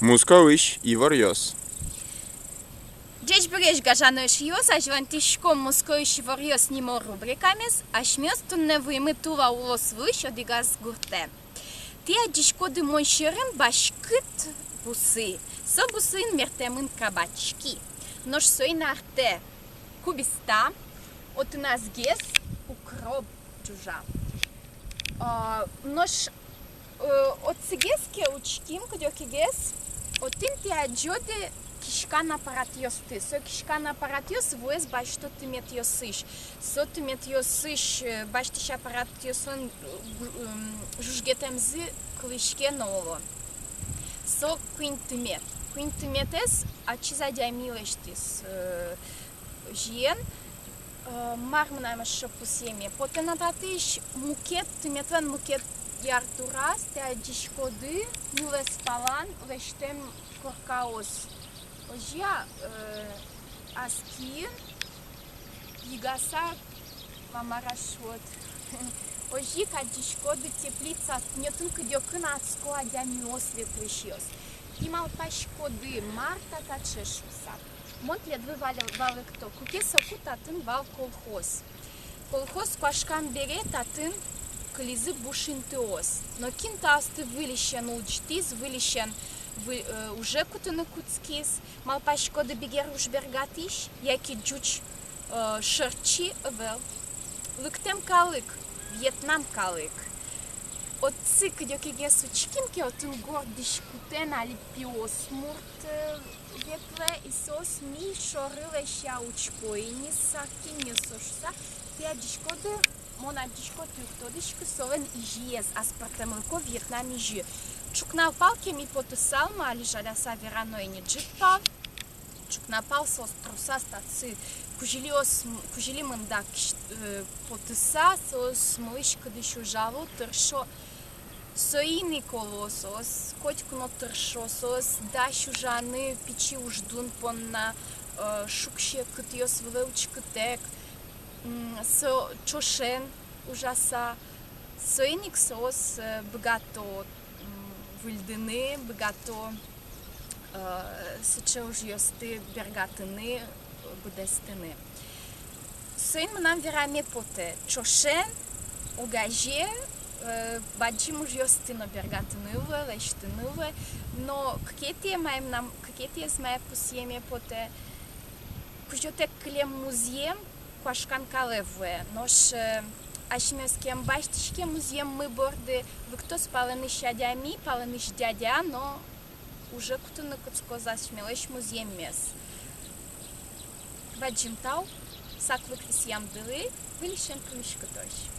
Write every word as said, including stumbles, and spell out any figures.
Мускоысь иворъёс. Ӟечбуресь, гажано эшъёс! Азьлантӥськом «Мускоысь иворъёс» нимо рубрикамес. Асьмеос туннэ вуимы Тула улосвылысь одӥгаз гуртэ. Тӥ адӟиськоды мон сьӧрын басьтӥськод бусы. Со бусыын мертэмын кабачки. Нош соин артэ кубиста, отын азгес укроп ӝужа. А, нош, э, отчыгес ке учким кыдёкыгес, отын тӥ адӟоды киськан аппаратъёсты. Со киськан аппаратъёс вуэз басьто тыметъёсысь. Со тыметъёсысь, э, басьтӥсь аппаратъёслэн, э, гу-, м, жужгетэмзы кылӥське но уло. Со куинь тымет. Куинь тыметэз ачиз адями лэсьтӥз, э, озьыен. Э, мар мынам эшшо пусъеме потэ на татысь? Мукет, тыметлэн мукет ярдураз тӥ адӟиськоды нюлэс палан лэсьтэм коркаос. Озьы-а, э, ас киын йыгаса, ма мар-а шуод. Озьы ик адӟиськоды теплица, тӥни отын кыдёкын адско адямиос, ветлӥсьёс. Тӥ малпаськоды, мар та таӵе шуыса? Мон тӥледлы вал-, валэкто, куке соку татын вал колхоз. Колхоз куашкам бере татын кылизы буш интыос. Но кин таосты выльысен улӟытӥз, выльысен вы-, э, уже кутыны кутскиз? Малпаськоды, бигер уж бергатӥсь, яке ӟуч, э, шырчи? Ӧвӧл. Лыктэм калык, Вьетнам калык. Отчы кыдёкыгес учким ке, отын горд дӥськутэн али пиосмурт, э, ветлэ, и соос ми шоры лэся учко ини, сак ини со шуыса. Тӥ адӟиськоды, мон адӟисько, тӥ уг тодӥськы солэн изиез, аспӧртэмлыко Вьетнам изи. Ӵукна пал ке ми потысалмы, али жаляса верано ини, ӝыт пал. Ӵукна пал соос тросаз татчы кузьылиос, кузьыли мында кись-, э, потыса, соос мылысь-кыдысь ужало, тыршо. Соин ик, оло, соос котьку но тыршо, соос дась ужаны пичи уждун понна, э, шуг-секыт ёс вылэ учкытэк, м, со ӵошен ужаса. Соин ик соос, э, быгато, м, выльдыны, быгато, э, сыӵе ужъёсты бергатыны, быдэстыны. Соин мынам вераме потэ: ӵошен, огазе, э, бадӟым ужъёсты но бергатыны луэ, лэсьтыны луэ. Но кыкетӥе мае мынам, кыкетӥез мае пусъеме потэ: кузётэк кылем музъем куашкан калэ вуэ. Нош, э, асьмеос ке ӧм басьтӥське музъеммы борды, лыктоз палэнысь адями, палэнысь дядя но уже кутыны кутскоз асьмелэсь музъеммес. Бадӟым тау саклык висъямдылы, выльысен пумиськытозь.